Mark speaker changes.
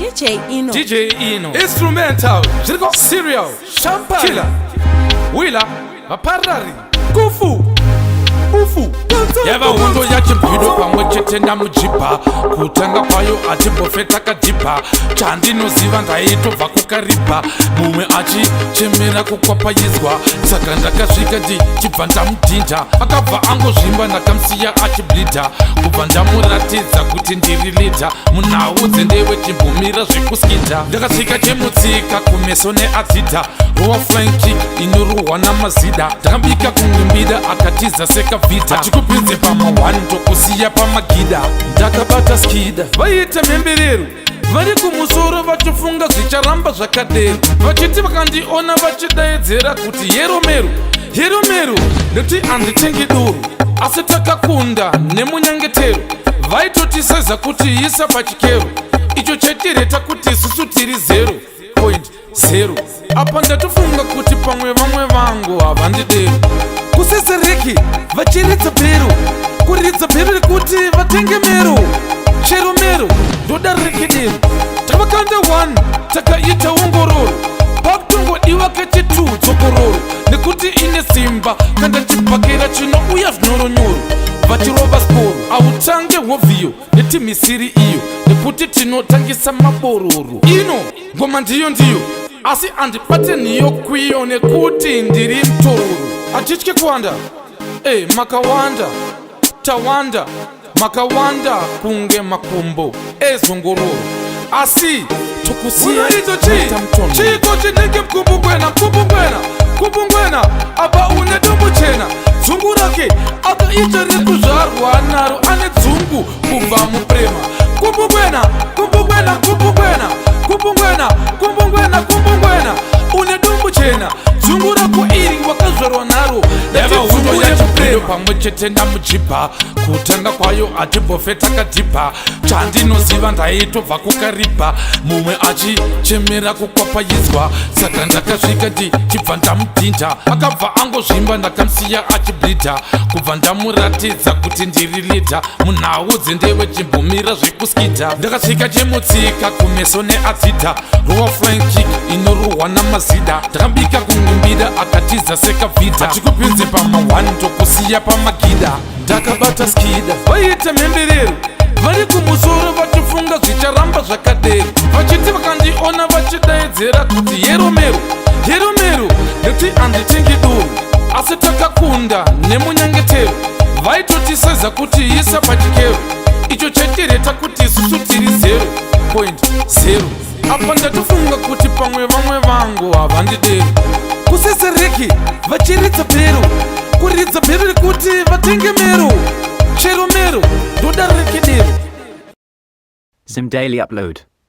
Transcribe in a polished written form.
Speaker 1: DJ Ino.
Speaker 2: DJ Ino. Instrumental. Zviriko serial. Champagne. Killer. Wheeler. Vaparari. Kufu. Ufu. Yava hondo yachimbwido pamwe chete namujibha. Kutanga kwayo achimbofe takadhibha. Chandinoziva ndaitobva kukaribha. Mumwe achichemera kukwapaidzwa. Saka ndakasvika ndichibva ndamudhinda. Akabva angozvimba, ndakamusiya achibleedha. Kubva ndamuratidza kuti ndiri leader munhau dzendewe. Chimbomira zvekuskidha. Ndakasvika chemutsika kumeso neadzidha. Rowa flying kick inorohwa namazida. Ndakabika kunge mbida, akatiza sekavhidha. Achikupinze pama1, tokusiya pamagida. Ndakabata skida. Vaita mhemberero vari kumusoro, vachifunga zvicharamba zvakadero, vachiti vakandiona vachidaidzera kuti yeromero, yeromero, nekuti handitengi doro. Asi takakunda nemunyengetero. Vaitotiseza kuti isa pachikero icho chetireta kuti isusu tiri 0.0. Apa ndatofunga kuti pamwe vamwe vangu havandidero. Kusezereki vachiridza bhero, kuridza bhero rekuti vatenge mero, chero mero ndoda rekedero. Takavakanda 1, takaita ongororo, pakutongodiwa kechi2 dzokororo, nekuti ine simba. Kanda chibhakera chinouya zvinyoronyoro, vachirova sporo. Autange hovhiyo netimisiri iyo, nekuti tinotangisa mabororo. Ino ngoma ndiyo ndiyo, asi handibate nhiyo kwiyo, nekuti ndiri mutororo. Hatityi kuwanda. E makawanda, tawanda, makawanda kunge makumbo ezongororo, asi tokusiya.
Speaker 3: Unoita chii? Chiko chinenge mukumbungwena, mukumbungwena, mukumbungwena. Apa une dombo chena, dzungu rake akaita rekuzvarwa naro. Ane dzungu kubva muprema. Kumbungwena, kumbungwena, kumbungwena, kumbungwena, kumbungwena, kumbungwena. Une dombo chena, dzungu rako iri wakazvarwa naro.
Speaker 2: Yava hondo
Speaker 3: Dzungu
Speaker 2: yachipedo
Speaker 3: remuprema.
Speaker 2: pamwe chete namujibha. Kutanga kwayo achimbofe takadhibha. Chandinoziva ndaitobva kukaribha, mumwe achichemera kukwapaidzwa. Saka ndakasvika ndichibva ndamudhinda. Akabva angozvimba, ndakamusiya achibleedha. Kubva ndamuratidza kuti ndiri leader munhau dzendewe. Chimbomira zvekuskidha. Ndakasvika chemutsika kumeso neadzidha. Rowa flying kick inorohwa namazida. Ndakabika kunge mbida, akatiza sekavhidha. Achikupinze pama1, tokusiya pamagida. Ndakabata skida.
Speaker 3: Vaita mhemberero vari kumusoro, vachifunga zvicharamba zvakadero, vachiti vakandiona vachidaidzera kuti yeromero, yeromero, nekuti handitengi doro. Asi takakunda nemunyengetero. Vaitotiseza kuti isa pachikero icho chetireta kuti isusu tiri 0.0. Apa ndatofunga kuti pamwe vamwe vangu havandidero. Kusesereki vachiridza bhero, kuridza bhero rekuti vatenge mero, chero mero ndoda rekedero.
Speaker 4: Some daily upload.